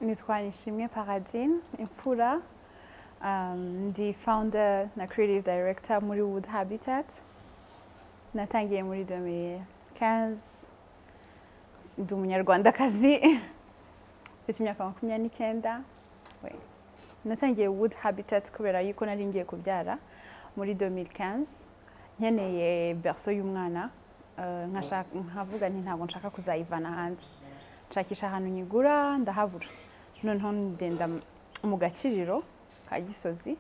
Nitwa Nishimwe Paradine Imfura, ndi founder na creative director muri Wood Habitat. Natangiye muri 2015, ndi umunyarwandakazi, mfite imyaka 29. Oui. Natangiye Wood Habitat kubera yuko nari ngiye kubyara muri 2015, nkeneye berceau y'umwana, nkavuga nti ntabwo nshaka kuzayivana hanze, nshakisha ahantu nyigura ndahabura. Noneho ndenda mu Gakiriro ka Gisozi,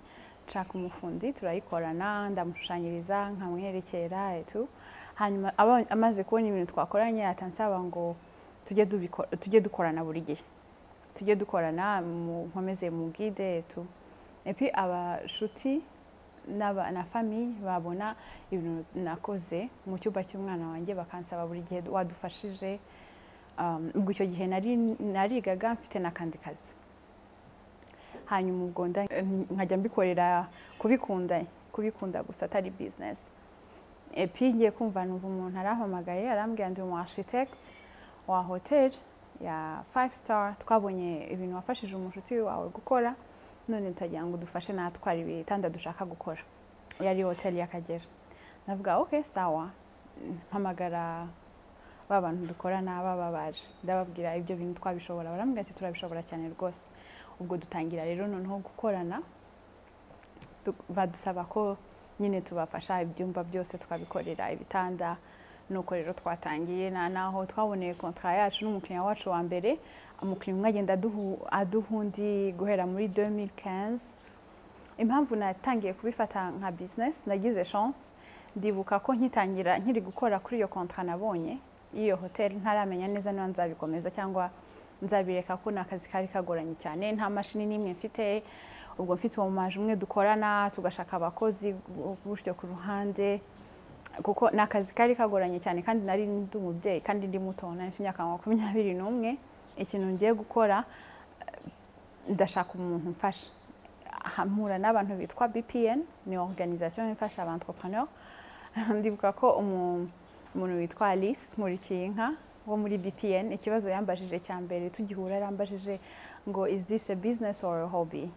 nshaka umufundi turayikorana, ndamushushanyiriza nkamwerekera etu. Hanyuma amaze kubona ibintu twakoranye atansaba ngo tujye dukorana buri gihe, tujye dukorana nkomeze mu guide etu. Et puis abashuti na famille babona ibintu nakoze mu cyumba cy'umwana wanjye bakansaba buri gihe wadufashije. Ubwo icyo gihe narigaga mfite n'akandi kazi, hanyuma ubwo nkajya mbikorera kubikunda gusa atari business. Et puis ngiye kumva numva umuntu arampamagaye arambwira ndi umu architect wa hotel ya 5 star, twabonye ibintu wafashije umushuti wawe gukora, none tutagira ngo dufashe natwara ibitanda dushaka gukora. Yari hotel y'Akagera. Ndavuga okay sawa, mpamagara ba bantu dukorana baba baje, ndababwira ibyo bintu twabishobora, barambwira ati turabishobora cyane rwose. Ubwo dutangira rero noneho gukorana, badusaba ko nyine tubafasha ibyumba byose twabikorera ibitanda. Nuko rero twatangiye naho twaboneye contrat yacu n'umukiriya wacu wa mbere, umukiriya umwe agenda aduha undi guhera muri 2015. Impamvu natangiye kubifata nka business, nagize chance, ndibuka ko nkitangira nkiri gukora kuri iyo contrat nabonye iyo hotel, ntaramenya neza niba nzabikomeza cyangwa nzabireka, ko nakazi kari kagoranye cyane, nta mashini n'imwe mfite. Ubwo mfite uwo maje umwe dukorana, tugashaka abakozi gutyo ku ruhande, kuko nakazi kari kagoranye cyane, kandi nari ndi umubyeyi kandi ndi muto, nari mfite imyaka 21. Ikintu ngiye gukora, ndashaka umuntu mfasha. Mpura n'abantu bitwa BPN, ni organisation ifasha aba entrepreneur. Ndibuka ko umuntu witwa Alice Nkurikiyinka wo muri BPN, ikibazo yambajije cya mbere tugihura, yarambajije ngo is this a business or a hobby?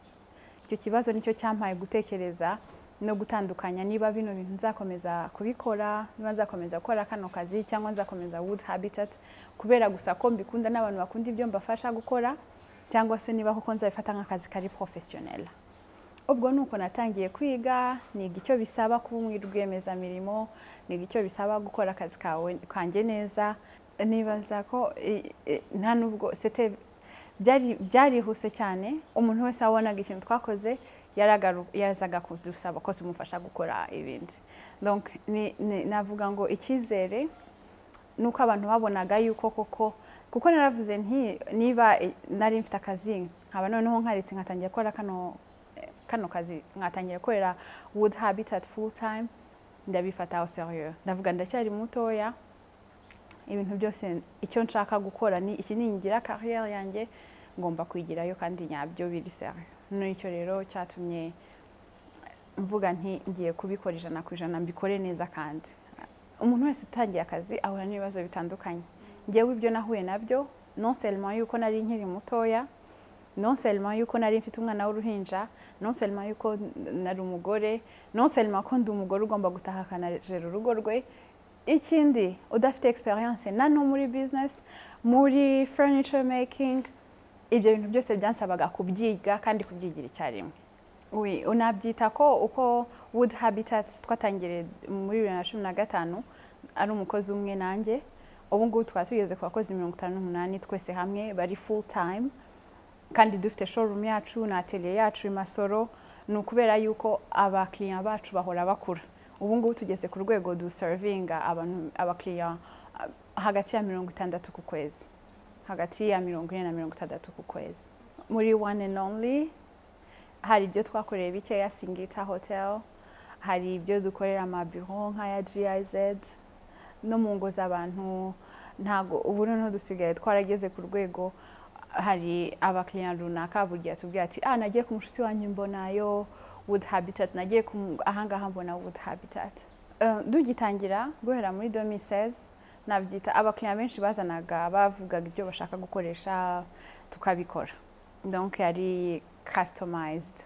Icyo kibazo nicyo cyampaye gutekereza no gutandukanya niba bino bintu nzakomeza kubikora, niba nzakomeza gukora kano kazi cyangwa nzakomeza Wood Habitat kubera gusa ko mbikunda n'abantu bakunda ibyo mbafasha gukora, cyangwa se niba koko nzabifata nk'akazi kari professionnel. Ubwo nuko natangiye kwiga, niga icyo bisaba kuba rwiyemezamirimo, niga icyo bisaba gukora akazi kawe kanjye neza. Nibaza ko nta nubwo byarihuse cyane, umuntu wese wabonaga ikintu twakoze yazaga kudusaba ko tumufasha gukora ibindi. Donc navuga ngo icyizere nuko abantu babonaga yuko koko, kuko naravuze nti niba nari mfite akazi nkaba noneho nkaretse nkatangira gukora kano kazi, nkatangira gukorera Wood Habitat full time, ndabifata au sérieux. Ndavuga ndacyari mutoya, ibintu byose icyo nshaka gukora ni iki, ningira carrière yanjye ngomba kwigirayo kandi nyabyo biri sérieux. Nicyo rero cyatumye mvuga nti ngiye kubikora 100% mbikore neza. Kandi umuntu wese utangiye akazi ahura n'ibibazo bitandukanye. Ngewe ibyo nahuye nabyo, non seulement yuko nari nkiri mutoya, non seulement yuko nari mfite umwana w'uruhinja, non seulement yuko nari umugore, non seulement ko ndi umugore ugomba gutaha akanajera urugo rwe, ikindi udafite experience na no muri business, muri furniture making, ibyo bintu byose byansabaga kubyiga kandi kubyigira icyarimwe. Oui, unabyita ko uko Wood Habitat twatangiriye muri 2015 ari umukozi umwe nanjye, ubu ngubu twaba tugeze ku bakozi 58 twese hamwe bari full time, kandi dufite showroom yacu na atelier yacu i Masoro. Ni ukubera yuko abakiriya bacu bahora bakura. Ubu ngubu tugeze ku rwego du servinga abantu abakiriya hagati ya 60 ku kwezi, hagati ya 40 na 60 ku kwezi. Muri One and Only Hari ibyo twakoreye bikeya Singita Hotel, hari ibyo dukorera amabiro nk'aya GIZ no mu ngo z'abantu. Ntago ubu noneho dusigaye twarageze ku rwego, hari abakiriya runaka buri gihe atubwira ati: "Ah, nagiye ku mushuti wanyu mbonayo Wood Habitat, nagiye ahangaha mbona Wood Habitat." Dugitangira guhera muri 2016, nabyita abakiriya benshi bazanaga bavugaga ibyo bashaka gukoresha tukabikora, donc yari customized.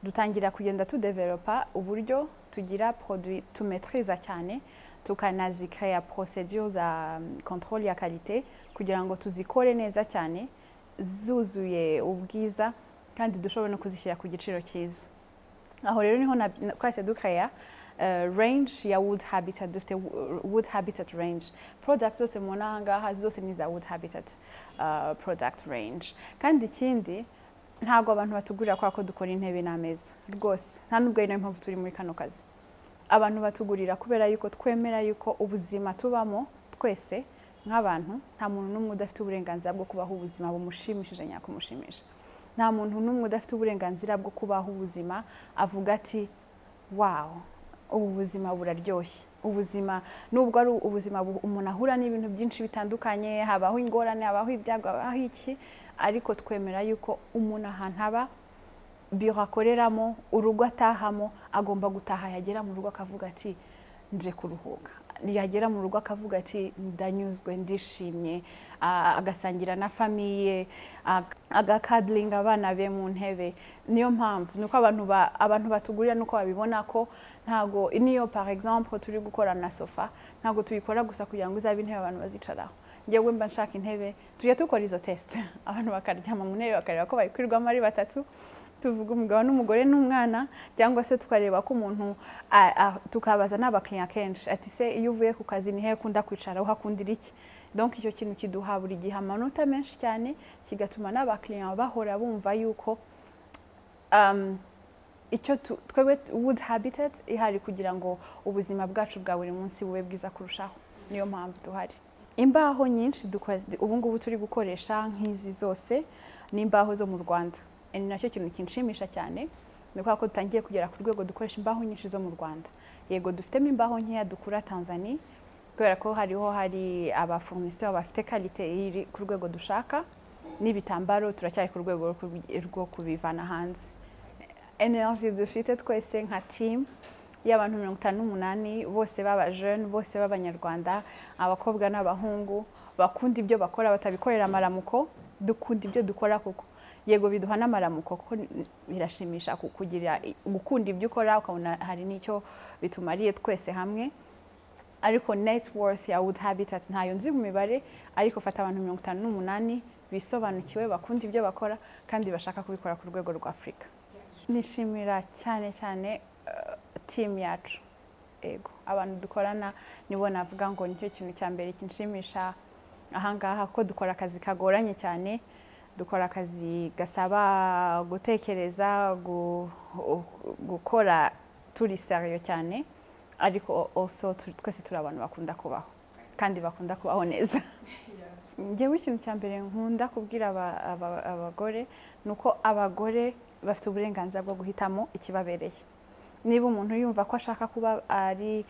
Dutangira kugenda tudevelopa uburyo tugira produit tumetriza cyane, tukanazikaya procédure za contrôle ya qualité kugira ngo tuzikore neza cyane, zuzuye ubwiza, kandi dushobore no kuzishyira ku giciro cyiza. Aho rero niho twahise dukaya range ya Wood Habitat. Dufite Wood Habitat range product zose mubona aha ngaha, zose ni za Wood Habitat product range. Kandi ikindi, ntabwo abantu batugurira kubera ko dukora intebe n'ameza rwose, nta nubwo ari nayo mpamvu turi muri kano kazi. Abantu batugurira kubera yuko twemera yuko ubuzima tubamo twese nk'abantu, nta muntu n'umwe udafite uburenganzira bwo kubaho ubuzima bumushimishije nyakumushimisha. Nta muntu n'umwe udafite uburenganzira bwo kubaho ubuzima avuga ati: "Wow, ubu buzima buraryoshye." Ubuzima nubwo ari ubuzima umuntu ahura n'ibintu byinshi bitandukanye, habaho ingorane, habaho ibyago, habaho iki, ariko twemera yuko umuntu ahantu aba, biro akoreramo, urugo atahamo, agomba gutaha, yagera mu rugo akavuga ati: "Nje kuruhuka." Yagera mu rugo akavuga ati: "Ndanyuzwe, ndishimye," agasangira na famille, agacuddlinga abana be mu ntebe. Niyo mpamvu nuko abantu batugurira nuko babibona ko ntago, niyo par exemple turi gukora na sofa, ntabwo tuyikora gusa kugira ngo izabe intebe abantu bazicaraho. Njyewe mba nshaka intebe, tujya dukora izo test, abantu bakaryama mu ntebe bakareba ko bayikwirwamo ari batatu, tuvuga umugabo n'umugore n'umwana, cyangwa se tukareba ko umuntu tukabaza n'abakiriya kenshi ati: "Se iyo uvuye ku kazi ni he ukunda kwicara, uhakundira iki?" Donc icyo kintu kiduha buri gihe amanota menshi cyane, kigatuma n'abakiriya bahora bumva yuko icyo twebwe Wood Habitat ihari kugira ngo ubuzima bwacu bwa buri munsi bube bwiza kurushaho. Niyo mpamvu duhari. Imbaho nyinshi ubu ngubu turi gukoresha nk'izi zose ni imbaho zo mu Rwanda. Ni nacyo kintu kinshimisha cyane, ni kubera ko dutangiye kugera ku rwego dukoresha imbaho nyinshi zo mu Rwanda. Yego, dufitemo imbaho nkeya dukura Tanzania kubera ko hariho hari abafournisseur bafite qualité iri ku rwego dushaka, n'ibitambaro turacyari ku rwego rwo kubivana hanze. Energy dufite twese nka team y'abantu 58, bose b'aba jeune, bose b'abanyarwanda, abakobwa n'abahungu bakunda ibyo bakora, batabikorera amaramuko. Dukunda ibyo dukora kuko yego biduha n'amaramuko, kuko birashimisha kugira gukunda ibyo ukora ukabona hari n'icyo bitumariye twese hamwe. Ariko net worth ya Wood Habitat ntayo nzi mu mibare, ariko fata abantu 58 bisobanukiwe, bakunda ibyo bakora kandi bashaka kubikora ku rwego rwa Afurika. Nishimira cyane cyane team yacu. Ego, abantu dukorana nibo navuga ngo nicyo kintu cya mbere kinshimisha ahangaha, ko dukora akazi kagoranye cyane, dukora akazi gasaba gutekereza, gukora turi sérieux cyane, ariko also twese turi abantu bakunda kubaho kandi bakunda kubaho neza. Njyewe ikintu cya mbere nkunda kubwira abagore ni uko abagore bafite uburenganzira bwo guhitamo ikibabereye. Niba umuntu yumva ko ashaka kuba ari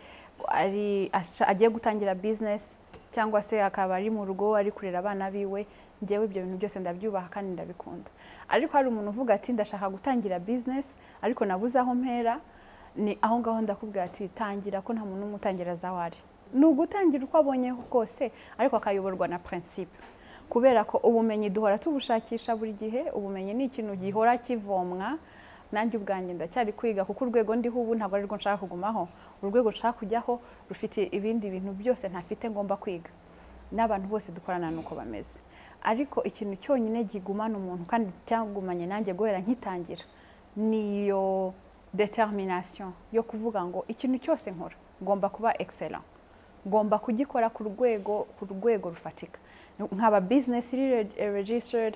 agiye gutangira business, cyangwa se akaba ari mu rugo ari kurera abana biwe, njyewe ibyo bintu byose ndabyubaha kandi ndabikunda. Ariko hari umuntu uvuga ati: "Ndashaka gutangira business ariko nabuze aho mpera," ni aho ngaho ndakubwira ati: "Tangira," ko nta muntu n'umwe utangira azi aho ari. Ni ugutangira uko abonye kose, ariko akayoborwa na principe, kubera ko ubumenyi duhora tubushakisha buri gihe. Ubumenyi ni ikintu gihora kivomwa. Nanjye ubwanjye ndacyari kwiga, kuko urwego ndiho ubu ntabwo ari rwo nshaka kugumaho. Urwego nshaka kujyaho rufite ibindi bintu byose ntafite ngomba kwiga, n'abantu bose dukorana nuko bameze. Ariko ikintu cyonyine gigumana umuntu kandi cyagumanye nanjye guhera nkitangira niyo determination yo kuvuga ngo ikintu cyose nkora ngomba kuba excellent, ngomba kugikora ku rwego rufatika, nkaba business iri registered,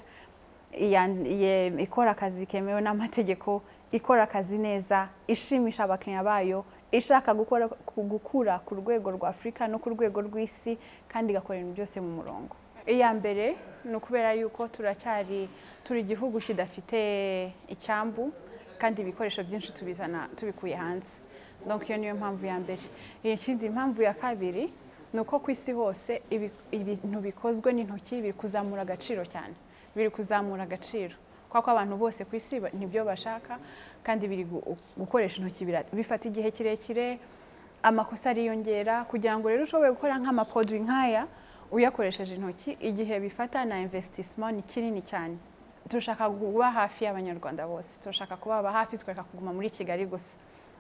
ikora akazi kemewe n'amategeko, ikora akazi neza, ishimisha abakiriya bayo, ishaka gukora gukura ku rwego rwa Afurika no ku rwego rw'isi, kandi igakora ibintu byose mu murongo. Iya mbere ni ukubera yuko turacyari turi igihugu kidafite icyambu. Kandi ibikoresho byinshi tubizana tubikuye hanze. Donc iyo niyo mpamvu ya mbere. Ikindi, impamvu ya kabiri ni uko ku isi hose ibintu bikozwe n'intoki biri kuzamura agaciro cyane, biri kuzamura agaciro kubera ko abantu bose ku isi nibyo bashaka. Kandi biri gukoresha intoki bifata igihe kirekire, amakosa ariyongera. Kugira ngo rero ushobore gukora nk'amaproduit nk'aya uyakoresheje intoki, igihe bifata na investissement ni kinini cyane. Turashaka kuba hafi y'Abanyarwanda bose, turashaka kubaba hafi, twereka kuguma muri Kigali gusa.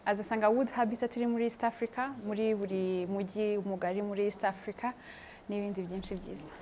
Azasanga Wood Habitat iri muri East Africa, muri buri mujyi mugari muri East Africa, n'ibindi byinshi byiza.